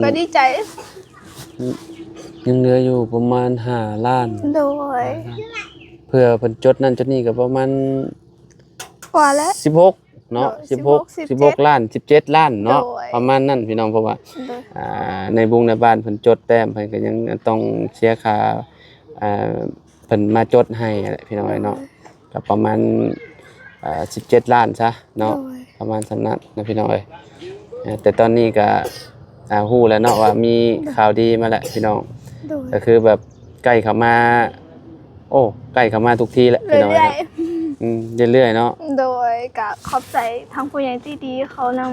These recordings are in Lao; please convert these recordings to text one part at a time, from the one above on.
ກໍດີໃຈ ຍັງເຫຼືອຢູ່ປະມານຫ້າລ້ານ ໂດຍ ເພື່ອເພິ່ນຈົດນັ້ນຈົດນີ້ກໍປະມານ ກວ່າແລ້ວ ສິບຫົກເນາະ ໂດຍ ສິບຫົກ ສິບຫົກ ສິບເຈັດ ສິບຫົກລ້ານ ສິບເຈັດລ້ານເນາະ ໂດຍ ປະມານນັ້ນພີ່ນ້ອງ ເພາະວ່າ ໂດຍ ອ່າ ໃນບຸງໃນບ້ານເພິ່ນຈົດແຕ້ມ ເພິ່ນກໍຍັງຕ້ອງເສຍຄ່າ ອ່າ ເພິ່ນມາຈົດໃຫ້ຫັ້ນແຫຼະພີ່ນ້ອງເອີຍເນາະ ໂດຍ ກໍປະມານ ອ່າ ສິບເຈັດລ້ານຊະເນາະ ໂດຍ ປະມານສ່ຳນັ້ນນະພີ່ນ້ອງເອີຍ ເອີ ແຕ່ຕອນນີ້ກໍ ອ່າ ຮູ້ແລ້ວເນາະວ່າມີ ໂດຍ ຂ່າວດີມາແລ້ວພີ່ນ້ອງ ໂດຍ ກໍຄືແບບໃກ້ເຂົ້າມາ ໂອ້ ໃກ້ເຂົ້າມາທຸກທີແຫຼະພີ່ນ້ອງເອີຍ ເລື້ອຍໆ ເນາະ ອືມ ເລື້ອຍໆເນາະ ໂດຍ ກະຂອບໃຈທາງຜູ້ໃຫຍ່ໃຈດີເຂົານຳ.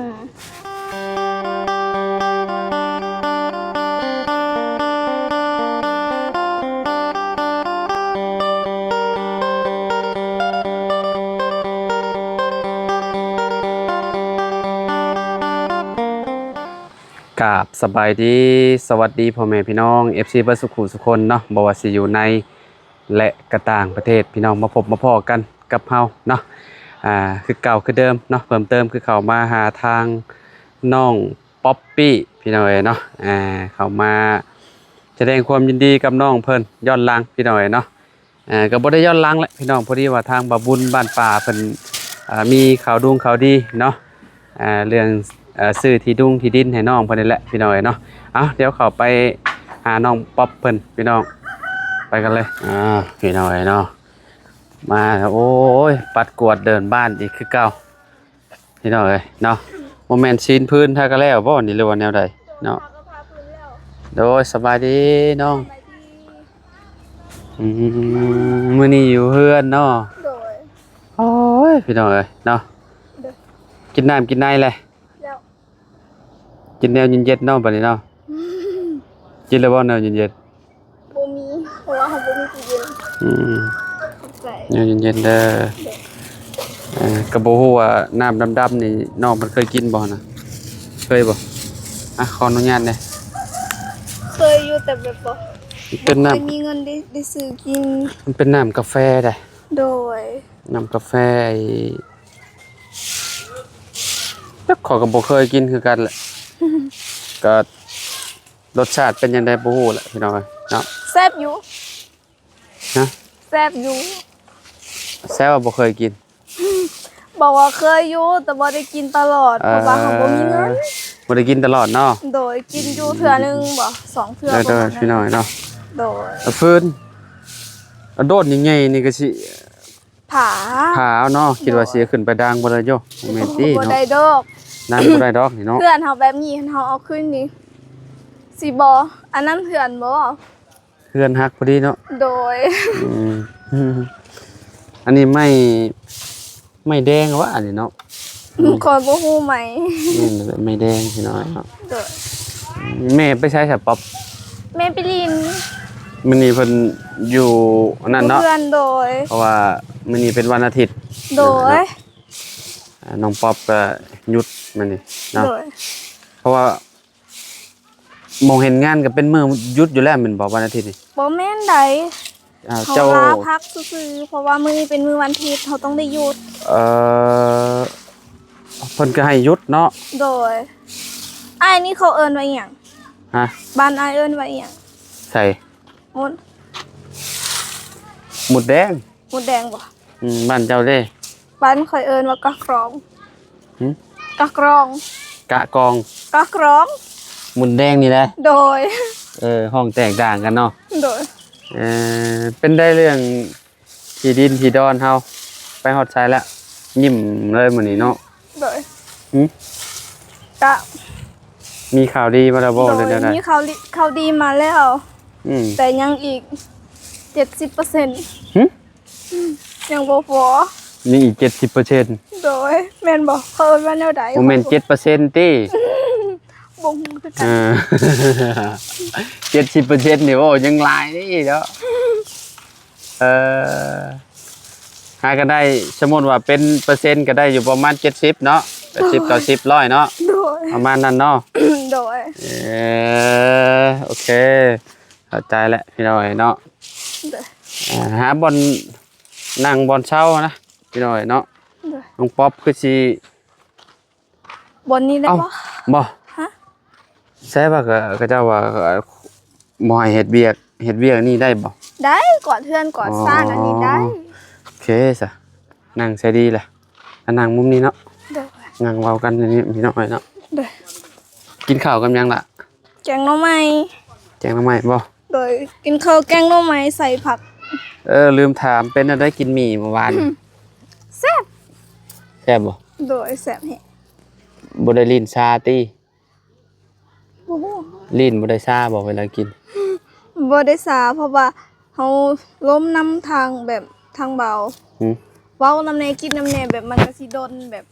ກາບສະບາຍດີ ສະຫວັດດີພໍ່ແມ່ພີ່ນ້ອງ ເອັຟຊີ ເບິດສູ່ຜູ້ສູ່ຄົນເນາະ ບໍ່ວ່າຊິຢູ່ໃນ ແລະ ກະຕ່າງປະເທດ ພີ່ນ້ອງມາພົບມາພໍ້ກັນກັບເຮົາເນາະ ອ່າ ຄືເກົ່າຄືເດີມເນາະ ເພີ່ມເຕີມຄືເຂົ້າມາຫາທາງນ້ອງປັອບປີ້ ພີ່ນ້ອງເອີຍເນາະ ອ່າ ເຂົ້າມາສະແດງຄວາມຍິນດີກັບນ້ອງເພິ່ນຍ້ອນຫຼັງ ພີ່ນ້ອງເອີຍເນາະ ອ່າ ກໍບໍ່ໄດ້ຍ້ອນຫຼັງແຫຼະພີ່ນ້ອງ ພໍດີວ່າທາງບ່າວບຸນບ້ານປ່າເພິ່ນ ອ່າ ມີຂ່າວດຸງຂ່າວດີເນາະ ອ່າ ເລື່ອງ ເອີ ຊື້ທີ່ດຸງທີ່ດິນໃຫ້ນ້ອງເພິ່ນນີ້ແຫຼະພີ່ນ້ອງເອີຍເນາະ ເອົາ ດຽວເຂົ້າໄປຫານ້ອງປັອບເພິ່ນພີ່ນ້ອງ ໄປກັນເລີຍ ອ່າ ພີ່ນ້ອງເອີຍເນາະ ມາ ໂອ້ຍ ປັດກວາດເດີ່ນບ້ານອີກຄືເກົ່າ ພີ່ນ້ອງເອີຍເນາະ ບໍ່ແມ່ນຊີ້ນພື້ນຖ້າກໍແລ້ວບໍ່ນີ້ ຫຼືວ່າແນວໃດເນາະ ໂດຍ ສະບາຍດີນ້ອງ ອືມ ມື້ນີ້ຢູ່ເຮືອນເນາະ ໂດຍ ໂອ້ຍ ພີ່ນ້ອງເອີຍເນາະ ໂດຍ ກິນນ້ຳກິນໃນແຫຼະ ແລ້ວ ກິນແນວເຢັນໆເນາະ ບັດນີ້ເນາະ ອືມ ກິນແລ້ວບໍ່ແນວເຢັນໆ ບໍ່ມີ ເພາະວ່າເຮົາບໍ່ມີຕູ້ເຢັນ ອືມ ຂອບໃຈ ແນວເຢັນໆເດີ ໂດຍ ເອີ ກໍບໍ່ຮູ້ວ່ານ້ຳດຳໆນີ້ນ້ອງເພິ່ນເຄີຍກິນບໍ່ຫັ້ນນະ ເຄີຍບໍ່ ອ່ະ ຂໍອະນຸຍາດແດ່ ເຄີຍຢູ່ ແຕ່ແບບບໍ່ ເປັນນ້ຳ ບໍ່ເຄີຍມີເງິນໄດ້ ໄດ້ຊື້ກິນ ມັນເປັນນ້ຳກາແຟໃດ໋ ໂດຍ ນ້ຳກາແຟ ຈັກ ຂ້ອຍກໍບໍ່ເຄີຍກິນຄືກັນແຫຼະ ກໍລົດຊາດເປັນຈັ່ງໃດບໍ່ຮູ້ແຫຼະພີ່ນ້ອງເອີຍເນາະ ແຊບຢູ່ ຮະ ແຊບຢູ່ ແຊບວ່າບໍ່ເຄີຍກິນ ບອກວ່າເຄີຍຢູ່ ແຕ່ບໍ່ໄດ້ກິນຕະຫຼອດ ເອີ ເພາະວ່າເຮົາບໍ່ມີເງິນ ບໍ່ໄດ້ກິນຕະຫຼອດເນາະ ໂດຍ ກິນຢູ່ເທື່ອໜຶ່ງບໍ່ ສອງເທື່ອ ໂດຍ ປະມານນັ້ນ ພີ່ນ້ອງເນາະ ໂດຍ ເອົາຟືນ ເອົາໂດດໃຫຍ່ໆນີ້ກໍຊິ ຜາ ຜາເນາະ ໂດຍ ຄິດວ່າຊິຂຶ້ນໄປດາງບໍ່ໄດ້ໂຢ ບໍ່ແມ່ນຕິ ບໍ່ໄດ້ ເນາະ ດອກ ດາງບໍ່ໄດ້ດອກນີ້ເນາະ ເຮືອນເຮົາແບບນີ້ ເຮົາເອົາຂຶ້ນນີ້ ຊິບໍ່ ອັນນັ້ນເຮືອນບໍ່ ເຮືອນຫັກພໍດີເນາະ ໂດຍ ອືມ ອັນນີ້ໄມ້ ໄມ້ແດງຫວາອັນນີ້ເນາະ ອືມ ຂ້ອຍບໍ່ຮູ້ໄມ້ ແມ່ນແຫຼະ ໄມ້ແດງພີ່ນ້ອງເນາະ ໂດຍ ແມ່ໄປໃສສະປັອບ ແມ່ໄປຫຼິ້ນ ມື້ນີ້ເພິ່ນຢູ່ອັນນັ້ນເນາະ ຢູ່ເຮືອນ ໂດຍ ເພາະວ່າມື້ນີ້ເປັນວັນອາທິດ ໂດຍ ອ່າ ນ້ອງປັອບກໍຢຸດມື້ນີ້ເນາະ ໂດຍ ເພາະວ່າໝ່ອງເຮັດງານກໍເປັນມື້ຢຸດຢູ່ແລ້ວແມ່ນບໍ່ ວັນອາທິດນີ້ ບໍ່ແມ່ນໃດ ອ່າ ເຮົາ ເຈົ້າ ລາພັກຊື່ໆ ເພາະວ່າມື້ນີ້ເປັນມື້ວັນທິດ ເຮົາຕ້ອງໄດ້ຢຸດ ເອີ ເພິ່ນກໍໃຫ້ຢຸດເນາະ ໂດຍ ອ້າຍນີ້ເຂົາເອີ້ນວ່າອີ່ຫຍັງ ຮະ ບ້ານອ້າຍເອີ້ນວ່າອີ່ຫຍັງ ໃສ ມົດ ມົດແດງ ມົດແດງບໍ່ ອືມ ບ້ານເຈົ້າເດ້ ບ້ານຂ້ອຍເອີ້ນວ່າກະກຣອງ ຫື ກະກຣອງ ກະກອງ ກະກຣອງ ມົດແດງນີ້ແຫຼະ ໂດຍ ເອີ ຮ້ອງແຕກຕ່າງກັນເນາະ ໂດຍ ເອີ ເປັນໃດເລື່ອງທີ່ດິນທີ່ດອນເຮົາ ໄປຮອດໃສແລ້ວ ຍິ້ມເລີຍມື້ນີ້ເນາະ ໂດຍ ຫື ກະ ມີຂ່າວດີມາແລ້ວບໍ່ ໂດຍ ຫຼືແນວໃດ ມີຂ່າວດີ ຂ່າວດີມາແລ້ວ ອືມ ແຕ່ຍັງອີກເຈັດສິບເປີເຊັນ ຫື ຍັງບໍ່ພໍ ຍັງອີກເຈັດສິບເປີເຊັນ ໂດຍ ແມ່ນບໍ່ ເຂົາເອີ້ນວ່າແນວໃດ ບໍ່ແມ່ນເຈັດເປີເຊັນຕິ ບໍ່ຮູ້ຄືກັນ ເອີ ເຈັດສິບເປີເຊັນນີ້ ໂອ້ ຍັງຫຼາຍເດ້ເນາະ ເອີ ຫາກໍໄດ້ ສົມມຸດວ່າເປັນເປີເຊັນກໍໄດ້ຢູ່ປະມານເຈັດສິບເນາະ ແປດສິບ ເກົ້າສິບ ຮ້ອຍເນາະ ໂດຍ ປະມານນັ້ນເນາະ ໂດຍ ເອີ ໂອເຄ ເຂົ້າໃຈແລ້ວພີ່ນ້ອງເອີຍເນາະ ໂດຍ ອ່າ ຫາບ່ອນນັ່ງບ່ອນເຊົານະ ພີ່ນ້ອງເອີຍເນາະ ໂດຍ ນ້ອງປັອບຄືຊິ ບ່ອນນີ້ໄດ້ບໍ່? ເອົ້າ ບໍ່ ຮະ? ໃຊ່ວ່າ ເຂົາເຈົ້າວ່າ ບໍ່ໃຫ້ເຮັດວຽກ ເຮັດວຽກນີ້ໄດ້ບໍ່? ໄດ້ ກວາດເຮືອນກວາດຊານ ອໍ ອັນນີ້ໄດ້. ໂອເຄຊະ ນັ່ງໃສ່ດີລະ ອັນນັ່ງມຸມນີ້ເນາະ. ໂດຍ ນັ່ງເວົ້າກັນຢູ່ນີ້ພີ່ນ້ອງເອີຍເນາະ. ໂດຍ ກິນເຂົ້າກັບຫຍັງລະ? ແກງໜໍ່ໄມ້. ແກງໜໍ່ໄມ້ບໍ່? ໂດຍ ກິນເຂົ້າແກງໜໍ່ໄມ້ໃສ່ຜັກ. ເອີ ລືມຖາມ ເປັນແນວໃດກິນໝີ່ມື້ວານ? ແຊບ. ແຊບບໍ່? ໂດຍ ແຊບແຮງ. ບໍ່ໄດ້ຫຼິ້ນຊາຕິ? ບໍ່ຮູ້. ຫຼິ້ນບໍ່ໄດ້ຊາບໍ່ເວລາກິນ? ບໍ່ໄດ້ຊາ ເພາະວ່າເຮົາລົມນຳທາງແບບທາງເບົາ. ຫືມ? ເວົ້ານຳແດ່ ກິນນຳແດ່ ແບບມັນກະຊິດົນ ແບບ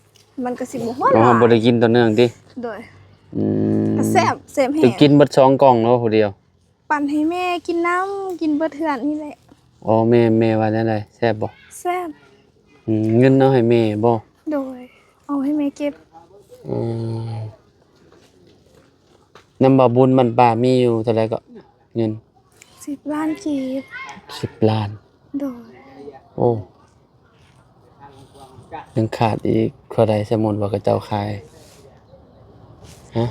ມັນກະຊິບໍ່ຫົວຫຼາຍ. ອໍ ບໍ່ໄດ້ກິນຕໍ່ເນື່ອງຕິ? ໂດຍ. ອືມ ກະແຊບ ແຊບແຮງ. ກິນເບິດສອງກ່ອງເນາະຜູ້ດຽວ? ປັ່ນໃຫ້ແມ່ກິນນຳ ກິນເບິດເຮືອນນີ້ແຫຼະ. ອໍ ແມ່ ແມ່ວ່າແນວໃດ? ແຊບບໍ່? ແຊບ. ອືມ ເງິນເອົາໃຫ້ແມ່ບໍ່? ໂດຍ ເອົາໃຫ້ແມ່ເກັບ. ອືມ ນຳບ່າວບຸນບ້ານປ່າມີຢູ່ເທົ່າໃດເກາະ ເງິນ? ສິບລ້ານກີບ. ສິບລ້ານ. ໂດຍ. ໂອ້ ຍັງຂາດອີກເທົ່າໃດ ສົມມຸດວ່າເຂົາເຈົ້າຂາຍ? ຮະ?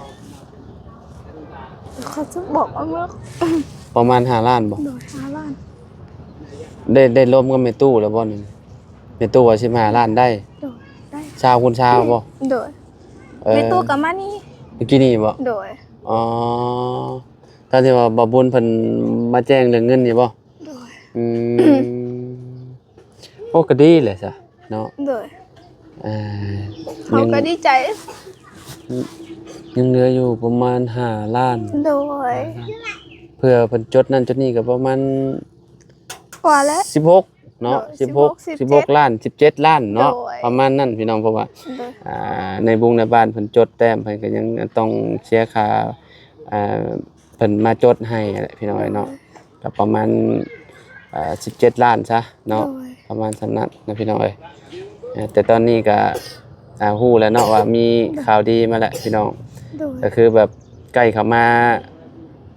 ເຂົາຈະບອກເອົາເນາະ. ປະມານຫ້າລ້ານບໍ່? ໂດຍ ຫ້າລ້ານ. ໄດ້ ໄດ້ລົມກັບແມ່ຕູ້ແລ້ວບໍ່ນີ້? ແມ່ຕູ້ວ່າສິບຫ້າລ້ານໄດ້. ໂດຍ ໄດ້. ຊາວຄູນຊາວບໍ່? ໂດຍ. ເອີ ແມ່ຕູ້ກໍມານີ້ ເມື່ອກີ້ນີ້ບໍ່? ໂດຍ. ອໍ ຕອນທີ່ວ່າບ່າວບຸນເພິ່ນມາແຈ້ງເລື່ອງເງິນນີ້ບໍ່? ໂດຍ. ອືມ ໂອ້ ກໍດີແຫຼະຊະເນາະ. ໂດຍ. ອ່າ ເຮົາກໍດີໃຈ. ຍັງເຫຼືອຢູ່ປະມານຫ້າລ້ານ. ໂດຍ. ເພື່ອເພິ່ນຈົດນັ້ນຈົດນີ້ກໍປະມານ ກວ່າແລ້ວ ສິບຫົກເນາະ. ໂດຍ. ສິບຫົກ ສິບຫົກ ສິບຫົກລ້ານ ສິບເຈັດລ້ານເນາະ. ໂດຍ. ປະມານນັ້ນພີ່ນ້ອງ ເພາະວ່າ ໂດຍ ອ່າ ໃນບຸງໃນບ້ານເພິ່ນຈົດແຕ້ມ ເພິ່ນກໍຍັງຕ້ອງເສຍຄ່າ ອ່າ ເພິ່ນມາຈົດໃຫ້ແຫຼະພີ່ນ້ອງເອີຍເນາະ. ໂດຍ. ກໍປະມານ ເອີ ສິບເຈັດລ້ານຊະເນາະ. ໂດຍ. ປະມານສ່ຳນັ້ນນະພີ່ນ້ອງເອີຍ. ເອີ ແຕ່ຕອນນີ້ກໍ ອ່າ ຮູ້ແລ້ວເນາະວ່າມີ ໂດຍ ຂ່າວດີມາແລ້ວພີ່ນ້ອງ. ໂດຍ. ກໍຄືແບບໃກ້ເຂົ້າມາ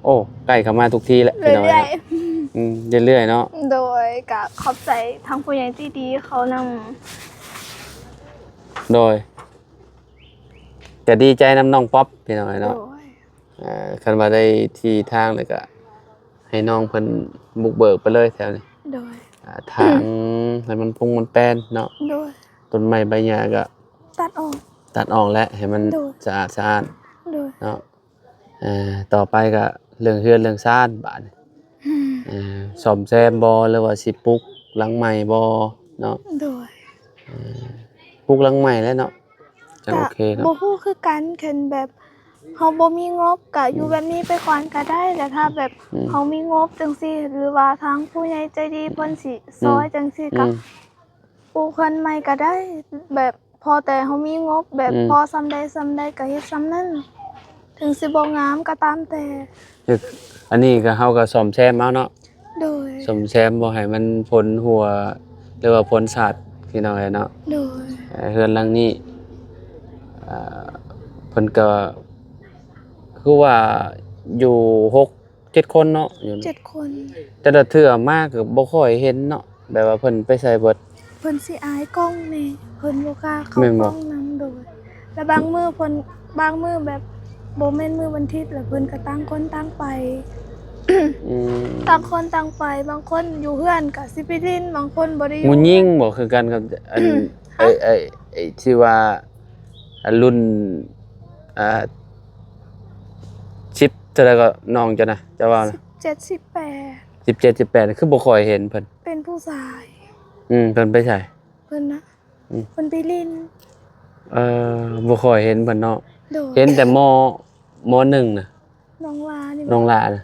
ໂອ້ ໃກ້ເຂົ້າມາທຸກທີແຫຼະພີ່ນ້ອງເອີຍ. ເລື້ອຍໆ. ອືມ ເລື້ອຍໆເນາະ. ໂດຍ. ກໍຂອບໃຈທາງຜູ້ໃຫຍ່ໃຈດີເຂົານຳ. ໂດຍ. ກໍດີໃຈນຳນ້ອງປັອບພີ່ນ້ອງເອີຍເນາະ. ໂດຍ. ເອີ ຄັນວ່າໄດ້ທີ່ທາງແລ້ວກະໃຫ້ນ້ອງເພິ່ນບຸກເບີກໄປເລີຍແຖວນີ້. ໂດຍ. ອ່າ ທາງໃຫ້ມັນພົງມັນແປນເນາະ. ໂດຍ. ຕົ້ນໄມ້ໃບຫຍ້າກະຕັດອອກ ຕັດອອກແຫຼະ ໃຫ້ມັນ ໂດຍ ສະອາດສະອ້ານ. ໂດຍ. ເນາະ. ເອີ ຕໍ່ໄປກະເລື່ອງເຮືອນເລື່ອງຊານບາດນີ້ ອືມ ເອີ ສ້ອມແຊມບໍ່ ຫຼືວ່າຊິປຸກຫຼັງໃໝ່ບໍ່ເນາະ? ໂດຍ. ເອີ ປຸກຫຼັງໃໝ່ແຫຼະເນາະ ຈັ່ງໂອເຄເນາະ. ກະບໍ່ຮູ້ຄືກັນ ຄັນແບບເຮົາບໍ່ມີງົບກະຢູ່ ອືມ ແບບນີ້ໄປກ່ອນກະໄດ້ ແລະຖ້າແບບ ອືມ ເຮົາມີງົບຈັ່ງຊີ້ ຫຼືວ່າທາງຜູ້ໃຫຍ່ໃຈດີເພິ່ນຊິ ອືມ ຊ່ອຍຈັ່ງຊີ້ ອືມ ກະປູກເຮືອນໃໝ່ກະໄດ້ ແບບ ພໍແຕ່ເຮົາມີງົບແບບ ອືມ ພໍສ່ຳໃດສ່ຳໃດກໍເຮັດສ່ຳນັ້ນ ເຖິງຊິບໍ່ງາມກໍຕາມແຕ່. ເຮັດ ອັນນີ້ກໍເຮົາກໍສ້ອມແຊມເອົາເນາະ. ໂດຍ. ສ້ອມແຊມບໍ່ໃຫ້ມັນພົ້ນຮົ່ວ ຫຼືວ່າພົ້ນສາດ ພີ່ນ້ອງເອີຍເນາະ. ໂດຍ. ເອີ ເຮືອນຫຼັງນີ້ ເອີ ເພິ່ນກໍຄືວ່າຢູ່ຫົກ ເຈັດຄົນເນາະ ຢູ່ ເຈັດຄົນ. ແຕ່ລະເທື່ອມາກໍບໍ່ຄ່ອຍເຫັນເນາະ ແບບວ່າເພິ່ນໄປໃສເບິດ? ເພິ່ນຊິອາຍກ້ອງແດ່ ເພິ່ນບໍ່ກ້າເຂົ້າ ແມ່ນບໍ່? ກ້ອງນຳ. ໂດຍ. ແລະບາງມື້ເພິ່ນ ບາງມື້ແບບບໍ່ແມ່ນມື້ວັນທິດ ລະເພິ່ນກໍຕ່າງຄົນຕ່າງໄປ. ອືມ. ຕ່າງຄົນຕ່າງໄປ ບາງຄົນຢູ່ເຮືອນກໍຊິໄປຫຼິ້ນ ບາງຄົນບໍ່ໄດ້ຢູ່. ໝູ່ຍິງບໍ່ຄືກັນກັບ ອັນ ຮະ? ໄອ້ ໄອ້ ໄອ້ທີ່ວ່າ ອັນ ລຸ້ນ ອ່າ ສິບ ເທົ່າໃດກໍນ້ອງເຈົ້ານະ ເຈົ້າວ່ານະ? ສິບເຈັດ ສິບແປດ. ສິບເຈັດ ສິບແປດ ຄືບໍ່ຄ່ອຍເຫັນເພິ່ນ. ເປັນຜູ້ຊາຍ. ອືມ ເພິ່ນໄປໃສ? ເພິ່ນນະ? ອືມ ເພິ່ນໄປຫຼິ້ນ. ເອີ ບໍ່ຄ່ອຍເຫັນເພິ່ນເນາະ. ໂດຍ. ເຫັນແຕ່ ມ. ມ. ໜຶ່ງນະ. ນ້ອງລານີ້ ນ້ອງລານະ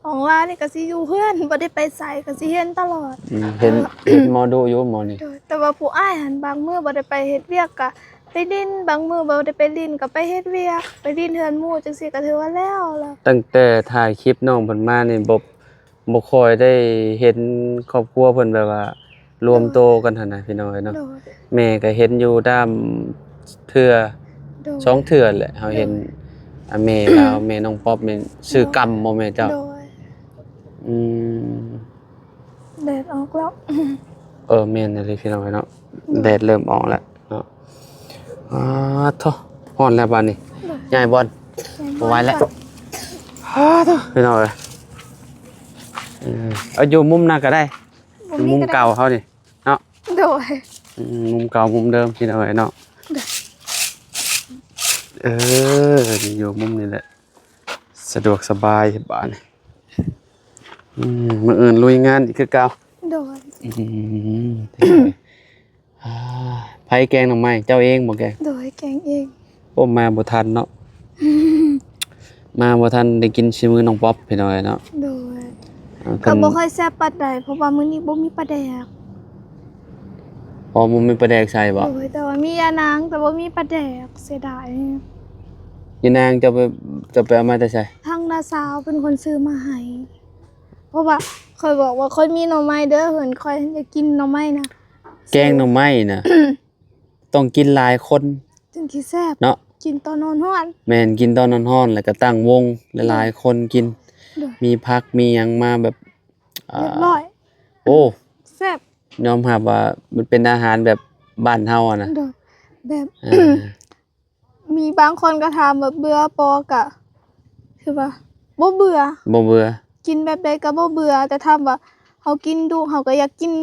ນ້ອງລານີ້ກໍຊິຢູ່ເຮືອນ ບໍ່ໄດ້ໄປໃສ ກໍຊິເຫັນຕະຫຼອດ. ອືມ ເຫັນ ເອີ ເຫັນໝໍດຸຢູ່ໝໍນີ້. ໂດຍ. ແຕ່ວ່າຜູ້ອ້າຍຫັ້ນ ບາງມື້ບໍ່ໄດ້ໄປເຮັດວຽກກໍໄປຫຼິ້ນ ບາງມື້ບໍ່ໄດ້ໄປຫຼິ້ນກໍໄປເຮັດວຽກ ໄປຫຼິ້ນເຮືອນໝູ່ຈັ່ງຊີ້ກໍຖືວ່າແລ້ວລະ. ຕັ້ງແຕ່ຖ່າຍຄລິບນ້ອງເພິ່ນມານີ້ ບໍ່ ບໍ່ຄ່ອຍໄດ້ເຫັນຄອບຄົວເພິ່ນແບບວ່າລວມໂຕກັນຫັ້ນນະ ໂດຍ ພີ່ນ້ອງເອີຍເນາະ. ໂດຍ. ແມ່ກໍເຫັນຢູ່ຕາມເທື່ອ ໂດຍ ສອງເທື່ອແຫຼະ ເຮົາເຫັນ. ໂດຍ. ອາ ແມ່ລາວ ແມ່ນ້ອງປັອບແມ່ນຊື່ ໂດຍ ກຳບໍ່ແມ່ເຈົ້າ? ໂດຍ. ອືມ ແດດອອກແລ້ວ. ເອີ ແມ່ນອີ່ຫຼີພີ່ນ້ອງເອີຍເນາະ. ໂດຍ. ແດດເລີ່ມອອກແລ້ວເນາະ. ອາ ໂທ້ ຮ້ອນແລ້ວບາດນີ້. ໂດຍ. ຍ້າຍບ່ອນ ຍ້າຍບ່ອນ ບໍ່ໄຫວແລ້ວ. ອ້າໂທ້ ພີ່ນ້ອງເອີຍ ເອີ ເອົາຢູ່ມຸມນັ້ນກໍໄດ້ ມຸມນີ້ກໍໄດ້ ມຸມເກົ່າເຮົານີ້ເນາະ ໂດຍ ອືມ ມຸມເກົ່າມຸມເດີມ ພີ່ນ້ອງເອີຍເນາະ ໂດຍ ເອີ ຢູ່ມຸມນີ້ແຫຼະ ສະດວກສະບາຍບາດນີ້ ອືມ ມື້ອື່ນລຸຍງານອີກຄືເກົ່າ ໂດຍ ອືມ ອ່າ ໃຜແກງໜໍ່ໄມ້? ເຈົ້າເອງບໍ່ແກງ? ໂດຍ ແກງເອງ. ໂອ້ ມາບໍ່ທັນເນາະ ມາບໍ່ທັນໄດ້ກິນຊີມືນ້ອງປັອບ ພີ່ນ້ອງເອີຍເນາະ. ໂດຍ ອ່າ ກໍບໍ່ຄ່ອຍແຊບປານໃດ ເພາະວ່າມື້ນີ້ບໍ່ມີປາແດກ. ອໍ ບໍ່ມີປາແດກໃສ່ບໍ່? ໂດຍ ແຕ່ວ່າມີຢານາງ ແຕ່ບໍ່ມີປາແດກ ເສຍດາຍ. ຢານາງເຈົ້າໄປ ເຈົ້າໄປເອົາມາແຕ່ໃສ? ທາງນ້າສາວເປັນຄົນຊື້ມາໃຫ້ ເພາະວ່າຂ້ອຍບອກວ່າຂ້ອຍມີໜໍ່ໄມ້ເດີ ເພິ່ນ ຂ້ອຍຢາກກິນໜໍ່ໄມ້ນະ. ແກງໜໍ່ໄມ້ນະ ຕ້ອງກິນຫຼາຍຄົນ ຈຶ່ງຊິແຊບເນາະ ກິນຕອນຮ້ອນໆ. ແມ່ນ ກິນຕອນຮ້ອນໆ ແລ້ວກໍຕັ້ງວົງຫຼາຍໆ ໂດຍ ຄົນກິນ ໂດຍ ມີຜັກມີຫຍັງມາແບບ ອ່າ ຮຽບຮ້ອຍ ໂອ້ ແຊບ ຍອມຮັບວ່າມັນເປັນອາຫານແບບບ້ານເຮົາຫັ້ນນະ ໂດຍ ແບບ ເອີ ມີບາງຄົນກໍຖາມວ່າເບື່ອບໍ່ ກະຄືວ່າບໍ່ເບື່ອ ບໍ່ເບື່ອ ກິນແບບໃດກໍບໍ່ເບື່ອ ແຕ່ຖາມວ່າເຮົາກິນດຸ ເຮົາກໍຢາກກິນ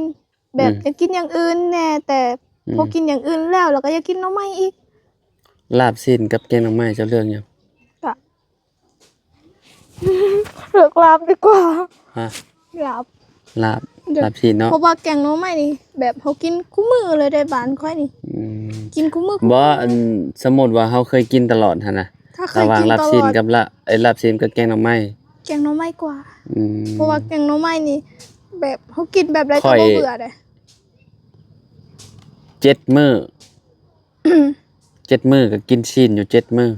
ແບບ ອືມ ຢາກກິນຢ່າງອື່ນແດ່ ແຕ່ ອືມ ພໍກິນຢ່າງອື່ນແລ້ວ ແລ້ວກໍຢາກກິນໜໍ່ໄມ້ອີກ. ລາບຊີ້ນກັບແກງໜໍ່ໄມ້ ເຈົ້າເລືອກຫຍັງ? ກະ ເລືອກລາບດີກວ່າ. ຮະ? ລາບ ລາບ ໂດຍ ລາບຊີ້ນເນາະ ເພາະວ່າແກງໜໍ່ໄມ້ນີ້ ແບບເຮົາກິນຄູ່ມື້ເລີຍເດ້ ບ້ານຂ້ອຍນີ້ ອືມ ກິນຄູ່ມື້ ບໍ່ ອັນ ສົມມຸດວ່າເຮົາເຄີຍກິນຕະຫຼອດຫັ້ນນະ ລະຫວ່າງລາບຊີ້ນກັບລາ ເອີ ລາບຊີ້ນກັບແກງໜໍ່ໄມ້ ແກງໜໍ່ໄມ້ກວ່າ ອືມ ເພາະວ່າແກງໜໍ່ໄມ້ນີ້ ແບບເຮົາກິນແບບໃດກໍບໍ່ເບື່ອເດ້ ເຈັດມື້ ເຈັດມື້ກໍກິນຊີ້ນຢູ່ເຈັດມື້.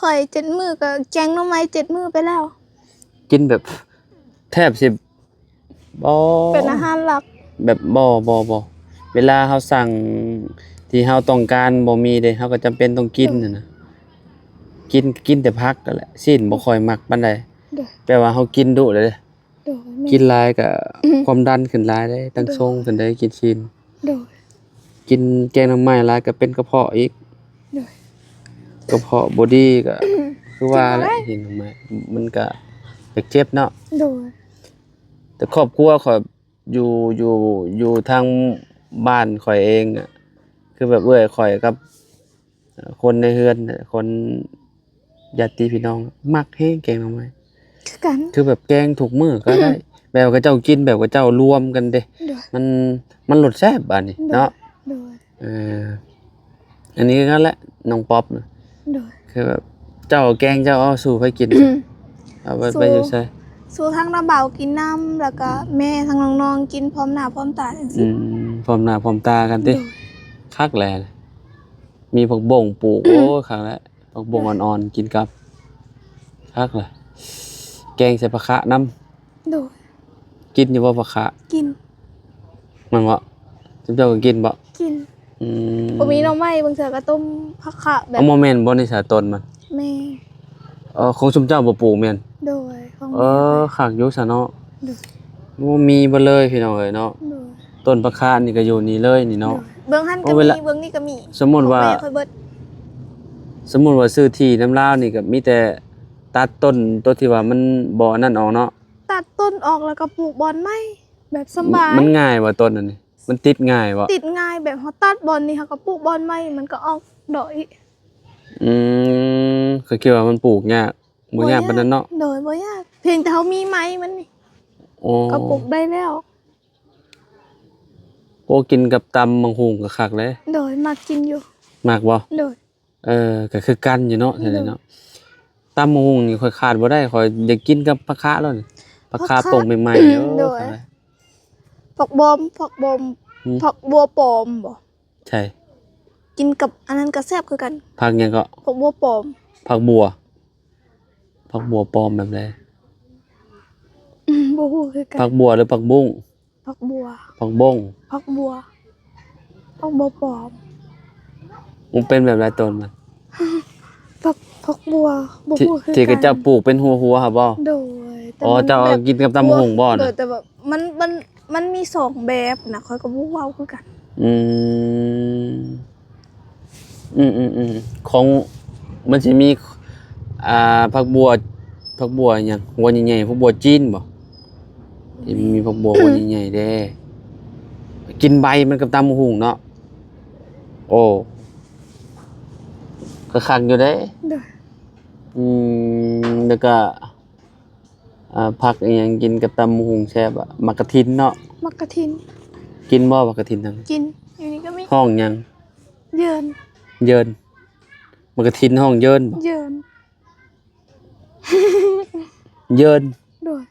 ຂ້ອຍເຈັດມື້ກໍແກງໜໍ່ໄມ້ເຈັດມື້ໄປແລ້ວ ກິນແບບແທບຊິບໍ່ ເປັນອາຫານຫຼັກ ແບບບໍ່ ບໍ່ ບໍ່ ເວລາເຮົາສັ່ງທີ່ເຮົາຕ້ອງການບໍ່ມີເດ້ ເຮົາກໍຈຳເປັນຕ້ອງກິນ ໂດຍ ຫັ້ນນະ ກິນ ກິນແຕ່ຜັກຫັ້ນແຫຼະ ຊີ້ນບໍ່ຄ່ອຍມັກປານໃດ ໂດຍ ແປວ່າເຮົາກິນດຸເດ້. ໂດຍ ແມ່ນ ກິນຫຼາຍກໍ ອືມ ຄວາມດັນຂຶ້ນຫຼາຍເດ້ ຕັ້ງ ໂດຍ ຊົງຂຶ້ນເດ້ ກິນຊີ້ນ ໂດຍ ກິນແກງໜໍ່ໄມ້ຫຼາຍກໍເປັນກະເພາະອີກ ໂດຍ ກະເພາະບໍ່ດີກໍ ອືມ ຄືວ່າແຫຼະ ກິນບໍ່ໄດ້ ກິນໜໍ່ໄມ້ ມັນກໍຢາກເຈັບເນາະ ໂດຍ ແຕ່ຄອບຄົວຂ້ອຍຢູ່ ຢູ່ ຢູ່ທາງບ້ານຂ້ອຍເອງອະ ຄືແບບເອື້ອຍຂ້ອຍກັບ ຄົນໃນເຮືອນ ຄົນຍາດຕິພີ່ນ້ອງມັກແຮງແກງໜໍ່ໄມ້ ຄືກັນ ຄືແບບແກງທຸກມື້ກໍໄດ້ ແບບເຂົາເຈົ້າກິນ ແບບເຂົາເຈົ້າລວມກັນເດ້ ໂດຍ ມັນ ມັນລົດແຊບບາດນີ້ ໂດຍ ເນາະ ໂດຍ ເອີ ອັນນີ້ຄືກັນແຫຼະ ນ້ອງປັອບນະ ໂດຍ ຄືແບບເຈົ້າແກງເຈົ້າເອົາສູ່ໃຜກິນ? ເອົາໄປ ສູ່ ໄປຢູ່ໃສ? ສູ່ທາງນ້າບ່າວກິນນຳ ແລ້ວກໍແມ່ ທາງນ້ອງໆກິນພ້ອມໜ້າພ້ອມຕາຈັ່ງຊີ້ ອືມ ພ້ອມໜ້າພ້ອມຕາກັນຕິ ໂດຍ ຄັກແຫຼະ. ມີຜັກບົ້ງປູກ ໂອ້ ຄັກແຫຼະ ຜັກບົ້ງອ່ອນໆ ກິນກັບ ຄັກແຫຼະ ແກງໃສ່ຜັກຂະນຳ ໂດຍ ກິນຢູ່ບໍ່ຜັກຂະ? ກິນ ແມ່ນບໍ່? ຊຸມເຈົ້າກໍກິນບໍ່? ກິນ ອືມ ບໍ່ມີໜໍ່ໄມ້ ບາງເທື່ອກໍຕົ້ມຜັກຂະແບບ ເອົາ ບໍ່ແມ່ນບໍ່ ນີ້ສາຕົ້ນມັນ? ແມ່ນ ເອີ ຂອງຊຸມເຈົ້າບໍ່ປູກແມ່ນ? ໂດຍ ຂອງ ເອີ ແມ່ຂ້ອຍ ຄັກຢູ່ຊະເນາະ ໂດຍ ໂອ້ ມີເບິດເລີຍພີ່ນ້ອງເອີຍເນາະ ໂດຍ ຕົ້ນຜັກຂະນີ້ກໍຢູ່ນີ້ເລີຍນີ້ເນາະ ໂດຍ ເບື້ອງຫັ້ນກໍມີ ເບື້ອງນີ້ກໍມີ ສົມມຸດວ່າ ຂອງແມ່ຂ້ອຍເບິດ ສົມມຸດວ່າຊື້ທີ່ນຳລາວນີ້ກໍມີແຕ່ຕັດຕົ້ນໂຕທີ່ວ່າມັນບໍ່ອັນນັ້ນອອກເນາະ ຕັດຕົ້ນອອກແລ້ວກໍປູກບ່ອນໃໝ່ແບບສຳບາຍ ມັນງ່າຍບໍ່ຕົ້ນອັນນີ້? ມັນຕິດງ່າຍບໍ່? ຕິດງ່າຍ ແບບເຮົາຕັດບ່ອນນີ້ ເຮົາກໍປູກບ່ອນໃໝ່ ມັນກໍອອກດອກອີກ ອືມ ຂ້ອຍຄິດວ່າມັນປູກຍາກ ບໍ່ຍາກປານນັ້ນເນາະ ໂດຍ ບໍ່ຍາກ ພຽງແຕ່ເຮົາມີໄມ້ມັນນີ້ ໂອ້ ກໍປູກໄດ້ແລ້ວ ໂອ້ ກິນກັບຕຳບັກຫຸ່ງກໍຄັກເດ້ ໂດຍ ມັກກິນຢູ່ ມັກບໍ່? ໂດຍ ເອີ ກໍຄືກັນຢູ່ເນາະ ໂດຍ ແທ້ເນາະ ຕຳບັກຫຸ່ງນີ້ຂ້ອຍຂາດບໍ່ໄດ້ ຂ້ອຍຢາກກິນກັບຜັກຂະແລ້ວນີ້ ຜັກຂະ ຜັກຂະປົງໃໝ່ໆ ໂອ້ ໂດຍ ຜັກບອມ ຜັກບອມ ຫືມ ຜັກບົວປອມບໍ່? ໃຊ່ ກິນກັບອັນນັ້ນກໍແຊບຄືກັນ ຜັກຫຍັງເກາະ? ຜັກບົວປອມ ຜັກບົວ ຜັກບົວປອມແບບໃດ? ອືມ ບໍ່ຮູ້ຄືກັນ ຜັກບົວ ຫຼື ຜັກບຸ້ງ? ຜັກບົວ ຜັກບົ້ງ ຜັກບົວ ຜັກບົວປອມ ມັນເປັນແບບໃດຕົ້ນມັນ? ຜັກ ຜັກບົວ ບໍ່ຮູ້ຄືກັນ ທີ່ເຂົາເຈົ້າປູກເປັນຫົວໆຫັ້ນບໍ່? ໂດຍ ອໍ ເຈົ້າເອົາກິນກັບຕຳບັກຫຸ່ງບໍ່ນະ? ໂດຍ ແຕ່ວ່າມັນ ມັນ ມັນມີສອງແບບນະ ຂ້ອຍກໍບໍ່ເວົ້າຄືກັນ ອືມ ອືມໆໆ ຂອງ ມັນຊິມີ ອ່າ ຜັກບົວ ຜັກບົ່ວຫຍັງ ຫົວໃຫຍ່ໆ ຜັກບົ່ວຈີນບໍ່? ທີ່ມີຜັກບົ່ວຫົວໃຫຍ່ໆເດ້ ກິນໃບມັນກັບຕຳບັກຫຸ່ງເນາະ. ໂອ້ ກໍຄັກຢູ່ເດ້. ໂດຍ ອືມ ແລ້ວກໍ ອ່າ ຜັກອີ່ຫຍັງກິນກັບຕຳບັກຫຸ່ງແຊບອະ? ໝາກກະທິນເນາະ. ໝາກກະທິນ ກິນບໍ່ໝາກກະທິນຫັ້ນ? ກິນ ຢູ່ນີ້ກໍມີ. ຮ້ອງຫຍັງ? ເຢິນ. ເຢິນ ໝາກກະທິນຮ້ອງເຢິນບໍ່? ເຢິນ ເຢິນ. ໂດຍ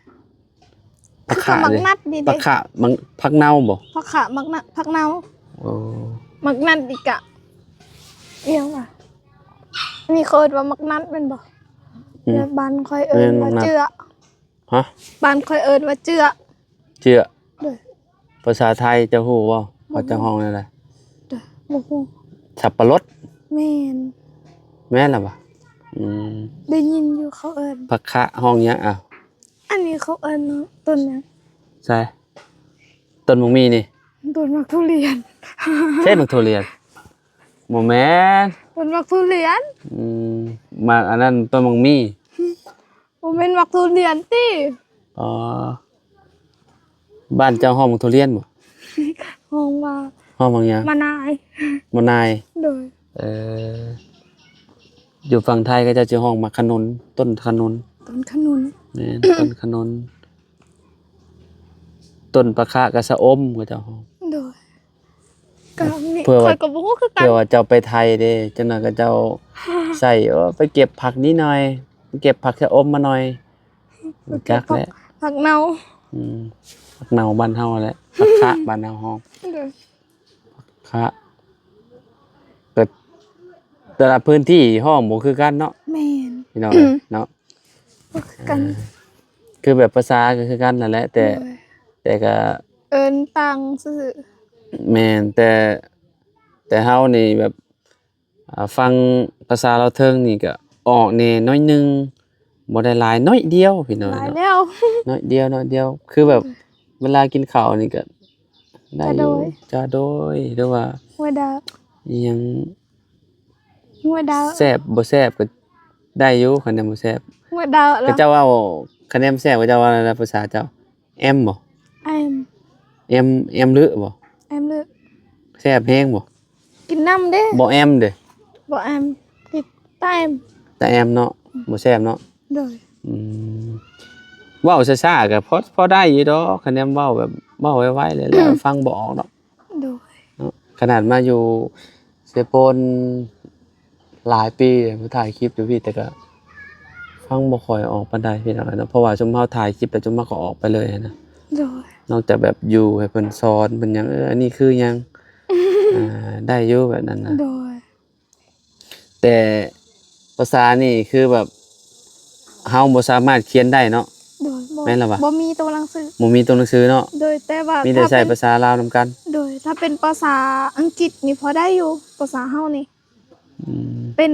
ຜັກຂະ ໝາກນັດນີ້ເດ້ ຜັກຂະ ໝາກ ຜັກເນົ່າບໍ່? ຜັກຂະ ໝາກນັດ ຜັກເນົ່າ. ໂອ້ ໝາກນັດນີ້ກະ ອີ່ຫຍັງວະ? ອັນນີ້ເຂົາເອີ້ນວ່າໝາກນັດແມ່ນບໍ່? ອືມ ແລ້ວບ້ານຂ້ອຍເອີ້ນວ່າເຈືອ. ຮະ? ບ້ານຂ້ອຍເອີ້ນວ່າເຈືອ. ເຈືອ. ໂດຍ ພາສາໄທເຈົ້າຮູ້ບໍ່? ບໍ່ຮູ້. ເຂົາເຈົ້າຮ້ອງແນວໃດ? ໂດຍ ບໍ່ຮູ້. ສັບປະລົດ. ແມ່ນ. ແມ່ນລະຫວາ? ອືມ ໄດ້ຍິນຢູ່ເຂົາເອີ້ນ. ຜັກຂະຮ້ອງຫຍັງ? ອ້າວ ອັນນີ້ເຂົາເອີ້ນຕົ້ນຫຍັງ? ໃສ? ຕົ້ນໝາກມີ່ນີ້? ຕົ້ນໝາກທຸລຽນ. ໃຊ່ໝາກທຸລຽນ? ບໍ່ແມ່ນ. ຕົ້ນໝາກທຸລຽນ. ອືມ ໝາກອັນນັ້ນຕົ້ນໝາກມີ່. ບໍ່ແມ່ນໝາກທຸລຽນຕິ? ອໍ ບ້ານເຈົ້າຮ້ອງໝາກທຸລຽນບໍ່? ຮ້ອງວ່າ ຮ້ອງວ່າຫຍັງ? ໝານາຍ. ໝານາຍ. ໂດຍ. ເອີ ຢູ່ຝັ່ງໄທເຂົາເຈົ້າຊິຮ້ອງໝາກຂະໜູນ ຕົ້ນຂະໜູນ. ຕົ້ນຂະໜູນ. ແມ່ນ ຕົ້ນຂະໜູນ. ຕົ້ນປາຄະກະຊະອົມເຂົາເຈົ້າຮ້ອງ. ໂດຍ. ກະມີ ເພື່ອວ່າ ຂ້ອຍກໍບໍ່ຮູ້ຄືກັນ ເພື່ອວ່າເຈົ້າໄປໄທເດ້ ຈັກໜ່ອຍເຂົາເຈົ້າໃສ່ ໂອ້ ໄປເກັບຜັກນີ້ໜ່ອຍ ໄປເກັບຜັກຊະອົມມາໜ່ອຍ ຮູ້ຈັກແຫຼະ ຜັກເນົ່າ. ອືມ ຜັກເນົ່າບ້ານເຮົາແຫຼະ ຜັກຂະບ້ານເຮົາຮ້ອງ. ໂດຍ. ຂະ ກໍແຕ່ລະພື້ນທີ່ຮ້ອງບໍ່ຄືກັນເນາະ. ແມ່ນ. ພີ່ນ້ອງເນາະ ບໍ່ຄືກັນ. ອ່າ ຄືແບບພາສາກໍຄືກັນນັ້ນແຫຼະ ແຕ່ ໂດຍ ແຕ່ກໍເອີ້ນຕ່າງຊື່ໆ. ແມ່ນ ແຕ່ ແຕ່ເຮົານີ້ແບບ ອ່າ ຟັງພາສາລາວເທິງນີ້ກໍອອກແດ່ໜ້ອຍໜຶ່ງ ບໍ່ໄດ້ຫຼາຍ ໜ້ອຍດຽວພີ່ນ້ອງເນາະ. ໜ້ອຍດຽວ ໜ້ອຍດຽວ ຄືແບບ ໂດຍ ເວລາກິນເຂົ້ານີ້ກໍໄດ້ຢູ່ ຈາໂດຍ ຈາໂດຍ ຫຼືວ່າ ຫົວດາວ ອີ່ຫຍັງ ຫົວດາວ ແຊບບໍ່ແຊບກໍໄດ້ຢູ່ ຄັນແນວບໍ່ແຊບ ຫົວດາວ. ເຂົາເຈົ້າເວົ້າ ຄັນແນວບໍ່ແຊບ ເຂົາເຈົ້າເວົ້າແນວໃດ ພາສາເຈົ້າ? ແອມບໍ່? ແອມ ແອມ ແອມລຶບໍ່? ແອມລຶ ແຊບແຮງບໍ່? ກິນນ້ຳເດ້. ບໍ່ແອມເດ້. ບໍ່ແອມ ຕິດຕາແອມ ຕາແອມເນາະ. ອືມ ບໍ່ແຊບເນາະ. ໂດຍ. ອືມ ເວົ້າຊ້າໆກໍພໍ ພໍໄດ້ຢູ່ດອກ ຄັນແນມເວົ້າແບບ ເວົ້າໄວໆ ແລ້ວ ແລ້ວ ອືມ ຟັງບໍ່ອອກດອກ. ໂດຍ. ເນາະ ຂະໜາດມາຢູ່ເຊໂປນ ຫຼາຍປີແລ້ວ ມາຖ່າຍຄລິບຢູ່ພີ້ ແຕ່ກໍຟັງບໍ່ຄ່ອຍອອກປານໃດພີ່ນ້ອງເນາະ ເພາະວ່າຊຸມເຮົາຖ່າຍຄລິບແລ້ວ ຊຸມເຮົາກໍອອກໄປເລີຍນະ. ໂດຍ. ນອກຈາກແບບຢູ່ໃຫ້ເພິ່ນສອນ ເພິ່ນຫຍັງ ເອີ ອັນນີ້ຄືຫຍັງ ອ່າ ໄດ້ຢູ່ແບບນັ້ນນະ. ໂດຍ. ແຕ່ພາສານີ້ຄືແບບເຮົາບໍ່ສາມາດຂຽນໄດ້ເນາະ. ໂດຍ. ບໍ່ ແມ່ນລະຫວາ? ບໍ່ມີຕົວໜັງສື ບໍ່ມີຕົວໜັງສືເນາະ. ໂດຍ. ແຕ່ວ່າມີແຕ່ໃຊ້ພາສາລາວນຳກັນ. ໂດຍ. ຖ້າເປັນພາສາອັງກິດນີ້ພໍໄດ້ຢູ່ ພາສາເຮົານີ້. ອືມ ເປັນ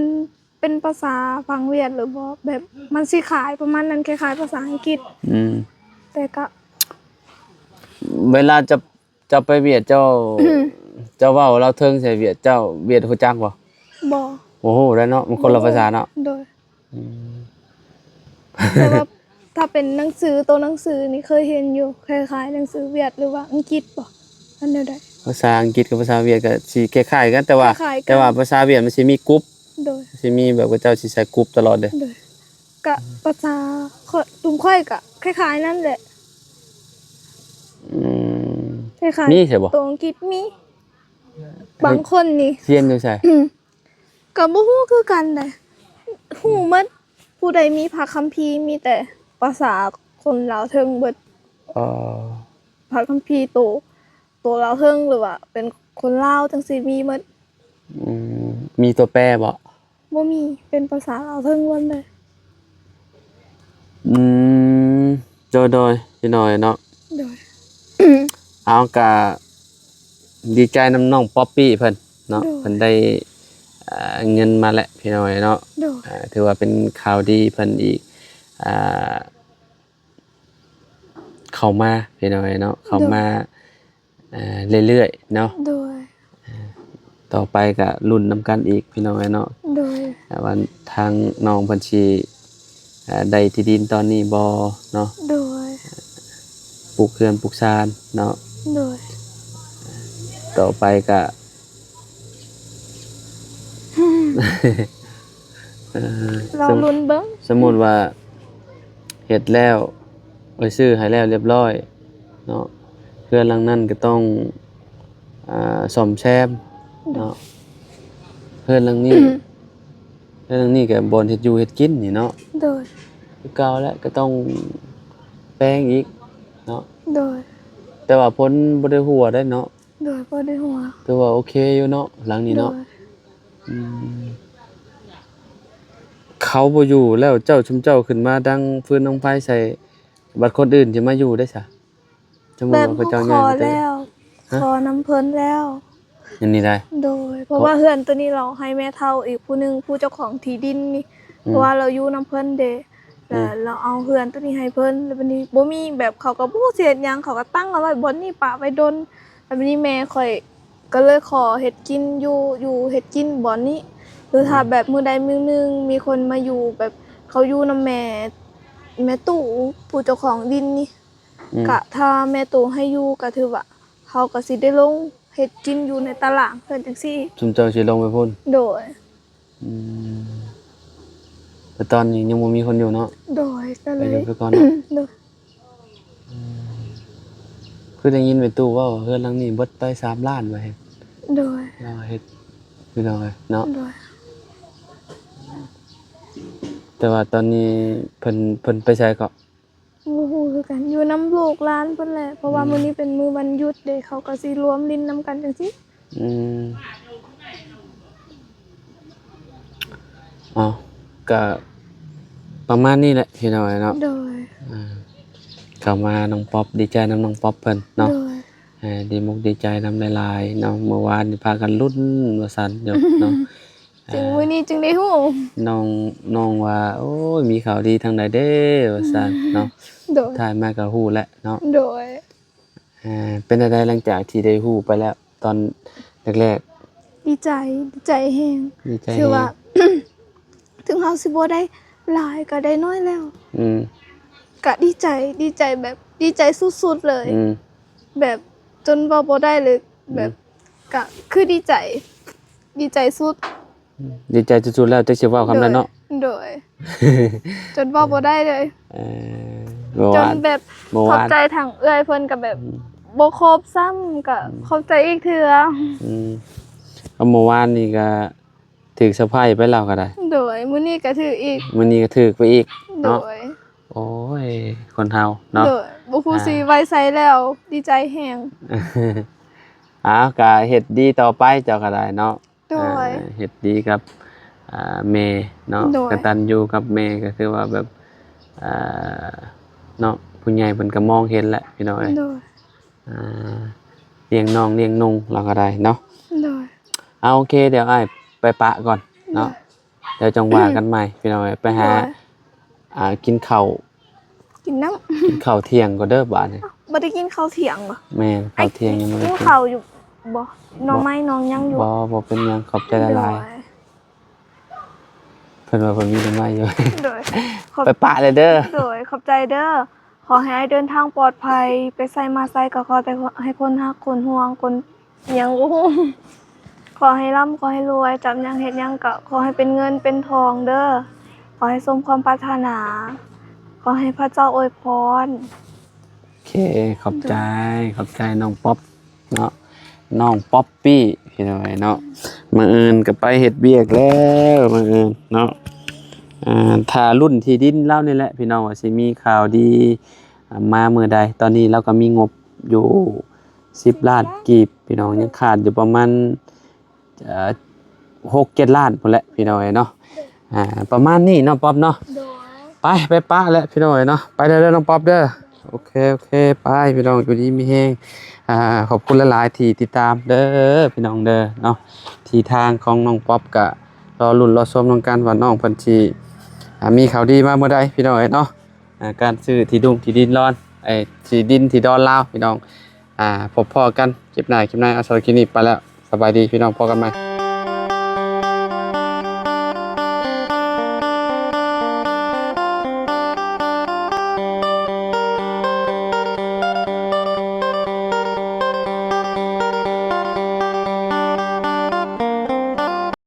ເປັນພາສາຝັ່ງຫວຽດຫຼືບໍ່ ແບບມັນຊິຂາຍປະມານນັ້ນ ຄ້າຍໆພາສາອັງກິດ. ອືມ ແຕ່ກະ ເວລາເຈົ້າ ເຈົ້າໄປຫວຽດ ເຈົ້າ ເຈົ້າເວົ້າລາວເທິງໃສ່ຫວຽດ ເຈົ້າຫວຽດຮູ້ຈັກບໍ່? ບໍ່. ບໍ່ຮູ້ແລ້ວເນາະ ມັນຄົນລະພາສາເນາະ. ໂດຍ. ອືມ ແຕ່ວ່າ ຖ້າເປັນໜັງສື ໂຕໜັງສືນີ້ເຄີຍເຫັນຢູ່ ຄ້າຍໆໜັງສືຫວຽດ ຫຼືວ່າອັງກິດບໍ່ ອັນແນວໃດ? ພາສາອັງກິດກັບພາສາຫວຽດກໍຊິຄ້າຍໆກັນ ແຕ່ວ່າ ຄ້າຍໆກັນ ແຕ່ວ່າພາສາຫວຽດມັນຊິມີກຸບ. ໂດຍ. ຊິມີແບບ ເຂົາເຈົ້າຊິໃສ່ກຸບຕະຫຼອດເດ້. ໂດຍ. ກະພາສາ ຂ- ຊຸມຂ້ອຍກະຄ້າຍໆນັ້ນແຫຼະ. ອືມ ຄ້າຍໆ ມີໃຊ່ບໍ່? ໂຕອັງກິດມີ. ບາງຄົນນີ້ຮຽນຢູ່ໃສ? ກໍບໍ່ຮູ້ຄືກັນເດ້ ຮູ້ໝົດ ຜູ້ໃດມີພະຄຳພີ ມີແຕ່ພາສາຄົນລາວເທິງເບິດ. ອໍ ພະຄຳພີໂຕ ໂຕລາວເທິງ ຫຼືວ່າເປັນຄົນລາວຈັ່ງຊີ້ມີໝົດ. ອືມ ມີຕົວແປບໍ່? ບໍ່ມີ ເປັນພາສາລາວເທິງໝົດເລີຍ. ອືມ ໂດຍ ໂດຍ ພີ່ນ້ອງເນາະ. ໂດຍ. ເອົາ ກະດີໃຈນຳນ້ອງປັອບປີ້ເພິ່ນເນາະ. ໂດຍ. ເພິ່ນໄດ້ ເອີ ເງິນມາແລ້ວ ພີ່ນ້ອງເນາະ. ໂດຍ. ເອີ ຖືວ່າເປັນຂ່າວດີເພິ່ນອີກ ອ່າ ເຂົ້າມາ ພີ່ນ້ອງເນາະ ເຂົ້າມາ ໂດຍ. ເອີ ເລື້ອຍໆເນາະ. ໂດຍ. ຕໍ່ໄປກະລຸ້ນນຳກັນອີກ ພີ່ນ້ອງເອີຍເນາະ. ໂດຍ. ວ່າທາງນ້ອງເພິ່ນຊິ ເອີ ອ່າ ໄດ້ທີ່ດິນຕອນນີ້ບໍ່ເນາະ? ໂດຍ. ປູກເຮືອນປູກຊານເນາະ? ໂດຍ. ຕໍ່ໄປກະ ເອີ ລໍລຸ້ນເບິ່ງ. ສົມ ສົມມຸດວ່າເຮັດແລ້ວ ໄປຊື້ໃຫ້ແລ້ວລຽບລ້ອຍເນາະ, ເຮືອນຫຼັງນັ້ນກໍຕ້ອງ ອ່າ ສ້ອມແຊມເນາະ. ເຮືອນຫຼັງນີ້ ເຮືອນຫຼັງນີ້ກໍບ່ອນເຮັດຢູ່ເຮັດກິນນີ້ເນາະ? ໂດຍ. ຄືເກົ່າແຫຼະ ກໍຕ້ອງແປງອີກເນາະ? ໂດຍ. ແຕ່ວ່າຝົນບໍ່ໄດ້ຫົວໄດ໋ເນາະ? ໂດຍ. ບໍ່ໄດ້ຫົວ. ຖືວ່າໂອເຄຢູ່ເນາະ ຫຼັງນີ້ເນາະ? ໂດຍ. ອືມ ເຂົາບໍ່ຢູ່ແລ້ວ ເຈົ້າ ຊຸມເຈົ້າຂຶ້ນມາດັງຟືນດັງໄຟໃສ່ ບັດຄົນອື່ນຊິມາຢູ່ໄດ້ຊະ? ສົມມຸດວ່າເຂົາເຈົ້າຍ້າຍໄປແລ້ວ ຂໍນຳເພິ່ນແລ້ວ ອັນນີ້ໄດ໋? ໂດຍ. ເພາະວ່າເຮືອນໂຕນີ້ລາວໃຫ້ແມ່ເຖົ້າອີກຜູ້ໜຶ່ງ ຜູ້ເຈົ້າຂອງທີ່ດິນນີ້ ອືມ ເພາະວ່າລາວຢູ່ນຳເພິ່ນເດ ແລ້ວ ອືມ ລາວເອົາເຮືອນໂຕນີ້ໃຫ້ເພິ່ນ ແລ້ວບັດນີ້ບໍ່ມີ ແບບເຂົາກໍບໍ່ຮູ້ຊິເຮັດຫຍັງ ເຂົາກໍຕັ້ງເອົາໄວ້ບ່ອນນີ້ ປະໄວ້ດົນ ແລ້ວບັດນີ້ແມ່ຂ້ອຍກໍເລີຍຂໍເຮັດກິນຢູ່ ຢູ່ເຮັດກິນບ່ອນນີ້ ຫຼື ອືມ ຖ້າແບບມື້ໃດມື້ໜຶ່ງມີຄົນມາຢູ່ ແບບເຂົາຢູ່ນຳແມ່ ແມ່ຕູ້ ຜູ້ເຈົ້າຂອງດິນນີ້ ອືມ ກະຖ້າແມ່ຕູ້ໃຫ້ຢູ່ ກະຖືວ່າເຮົາກະຊິໄດ້ລົງເຮັດກິນຢູ່ໃນຕາລ່າງເພິ່ນຈັ່ງຊີ້. ຊຸມເຈົ້າຊິລົງໄປພຸ້ນ? ໂດຍ. ອືມ ແຕ່ຕອນນີ້ຍັງບໍ່ມີຄົນຢູ່ເນາະ? ໂດຍ. ກໍເລີຍ ກໍຢູ່ໄປກ່ອນເນາະ? ໂດຍ. ອືມ ຄືໄດ້ຍິນແມ່ຕູ້ເວົ້າວ່າເຮືອນຫຼັງນີ້ເບິດໄປສາມລ້ານວ່າເຮັດ. ໂດຍ. ລາວເຮັດຢູ່ດອກເນາະ? ໂດຍ. ແຕ່ວ່າຕອນນີ້ເພິ່ນ ເພິ່ນໄປໃສເກາະ? ບໍ່ຮູ້ຄືກັນ ຢູ່ນຳລູກຫຼານເພິ່ນແຫຼະ ເພາະວ່າ ອືມ ມື້ນີ້ເປັນມື້ວັນຢຸດເດ ເຂົາກໍຊິລວມຫຼິ້ນນຳກັນຈັ່ງຊີ້. ອືມ ເອົາ ກະປະມານນີ້ແຫຼະພີ່ນ້ອງເນາະ. ໂດຍ. ອ່າ ເຂົ້າມານ້ອງປັອບ ດີໃຈນຳນ້ອງປັອບເພິ່ນເນາະ. ໂດຍ. ອ່າ ດີມົກດີໃຈນຳຫຼາຍໆເນາະ ເມື່ອວານນີ້ພາກັນລຸ້ນວ່າຊັ້ນຢູ່ເນາະ. ຈຶ່ງ ອ່າ ມື້ນີ້ຈຶ່ງໄດ້ຮູ້ ນ້ອງ ນ້ອງວ່າ ໂອ້ຍ ມີຂ່າວດີທາງໃດເດ້ວ່າຊັ້ນເນາະ. ໂດຍ. ທ້າຍມາກໍຮູ້ແຫຼະເນາະ. ໂດຍ. ອ່າ ເປັນຈັ່ງໃດຫຼັງຈາກທີ່ໄດ້ຮູ້ໄປແລ້ວຕອນແລກໆ? ດີໃຈ ດີໃຈແຮງ ດີໃຈແຮງ ຖືວ່າ ເຖິງເຮົາຊິບໍ່ໄດ້ຫຼາຍກໍໄດ້ໜ້ອຍແລ້ວ. ອືມ ກະດີໃຈ ດີໃຈແບບດີໃຈສຸດໆເລີຍ. ອືມ ແບບຈົນເວົ້າບໍ່ໄດ້ເລີຍ ອືມ ແບບ ກະຄືດີໃຈ ດີໃຈສຸດ ອືມ ດີໃຈສຸດໆແລ້ວ ຈັກຊິເວົ້າຄຳໃດເນາະ. ໂດຍ. ຈົນເວົ້າບໍ່ໄດ້ເລີຍ. ເອີ ຈົນແບບ ເມື່ອວານ ຂອບໃຈທາງເອື້ອຍເພິ່ນກໍແບບ ອືມ ບໍ່ຄົບຊ້ຳ ກໍ ອືມ ຂອບໃຈອີກເທື່ອ. ອືມ ກໍເມື່ອວານນີ້ກໍຖືກເຊີໄພຣໄປແລ້ວກໍໄດ້. ໂດຍ. ມື້ນີ້ກໍຖືກອີກ ມື້ນີ້ກໍຖືກໄປອີກເນາະ. ໂດຍ. ໂອ້ຍ ຄົນເຮົາເນາະ. ໂດຍ. ບໍ່ຮູ້ ອ່າ ຊິໄວ້ໃສແລ້ວ ດີໃຈແຮງ. ອ້າວ ກໍເຮັດດີຕໍ່ໄປເຈົ້າກໍໄດ້ເນາະ. ໂດຍ. ເຮັດດີກັບ ອ່າ ແມ່ເນາະ. ໂດຍ. ກະຕັນຢູ່ກັບແມ່ ກໍຄືວ່າແບບ ອ່າ ເນາະ ຜູ້ໃຫຍ່ເພິ່ນກໍມອງເຫັນແຫຼະພີ່ນ້ອງເອີຍ. ໂດຍ. ອ່າ ລ້ຽງນ້ອງລ້ຽງນຸ່ງລາວກໍໄດ້ເນາະ. ໂດຍ. ເອົາ ໂອເຄ ດຽວອ້າຍໄປປະກ່ອນເນາະ. ໂດຍ. ດຽວຈັ່ງວ່າກັນໃໝ່ພີ່ນ້ອງເອີຍ ໄປຫາ ໂດຍ ອ່າ ກິນເຂົ້າ ກິນນ້ຳ ກິນເຂົ້າທ່ຽງກ່ອນເດີບາດນີ້. ບໍ່ໄດ້ກິນເຂົ້າທ່ຽງບໍ່? ແມ່ນ ເຂົ້າທ່ຽງຍັງບໍ່ໄດ້ກິນ. ກິນເຂົ້າຢູ່ບໍ່? ໜໍ່ໄມ້ໜໍ່ຫຍັງຢູ່. ບໍ່ ບໍ່ເປັນຫຍັງ ຂອບໃຈຫຼາຍໆ. ໂດຍ. ເພິ່ນວ່າເພິ່ນມີໜໍ່ໄມ້ຢູ່. ໂດຍ. ໄປປະເລີຍເດີ. ໂດຍ ຂອບໃຈເດີ. ຂໍໃຫ້ອ້າຍເດີນທາງປອດໄພ ໄປໃສມາໃສກໍຂໍແຕ່ໃຫ້ຄົນຮັກຄົນຫ່ວງ ຄົນ ຫຍັງບໍ່ຮູ້. ຂໍໃຫ້ລ່ຳ ຂໍໃຫ້ລວຍ ຈັບຫຍັງເຮັດຫຍັງກໍຂໍໃຫ້ເປັນເງິນເປັນທອງເດີ. ຂໍໃຫ້ສົມຄວາມປາດຖະໜາ ຂໍໃຫ້ພະເຈົ້າອວຍພອນ. ໂອເຄ ຂອບໃຈ ໂດຍ ຂອບໃຈນ້ອງປັອບເນາະ ນ້ອງປັອບປີ້ ພີ່ນ້ອງເອີຍເນາະ. ມື້ອື່ນກໍໄປເຮັດວຽກແລ້ວ ມື້ອື່ນເນາະ. ອ່າ ຖ້າລຸ້ນທີ່ດິນລາວນີ້ແຫຼະ ພີ່ນ້ອງ ວ່າຊິມີຂ່າວດີ ອ່າ ມາມື້ໃດ. ຕອນນີ້ລາວກໍມີງົບຢູ່ ສິບລ້ານກີບ ພີ່ນ້ອງ ຍັງຂາດຢູ່ປະມານ ເອີ ຫົກເຈັດລ້ານພຸ້ນແຫຼະ ພີ່ນ້ອງເອີຍເນາະ. ອ່າ ປະມານນີ້ເນາະ ປັອບເນາະ. ໂດຍ. ໄປ ໄປປະແຫຼະ ພີ່ນ້ອງເອີຍເນາະ. ໄປເດີ ເດີນ້ອງປັອບເດີ. ໂອເຄ ໂອເຄ ໄປ ພີ່ນ້ອງ ຢູ່ດີມີແຮງ. ອ່າ ຂອບຄຸນຫຼາຍໆທີ່ຕິດຕາມເດີ ພີ່ນ້ອງເດີເນາະ. ທີ່ທາງຂອງນ້ອງປັອບກໍລໍລຸ້ນລໍຊົມນຳກັນວ່ານ້ອງເພິ່ນຊິ ອ່າ ມີຂ່າວດີມາມື້ໃດ ພີ່ນ້ອງເອີຍເນາະ. ອ່າ ການຊື້ທີ່ດຸງທີ່ດິນລອນ ເອີ ທີ່ດິນທີ່ດອນລາວ ພີ່ນ້ອງ. ອ່າ ພົບພໍ້ກັນຄລິບໜ້າຄລິບໃນ. ເອົາ ສຳລັບຄລິບນີ້ໄປແລ້ວ ສະບາຍດີ ພີ່ນ້ອງ ພໍ້ກັນໃໝ່.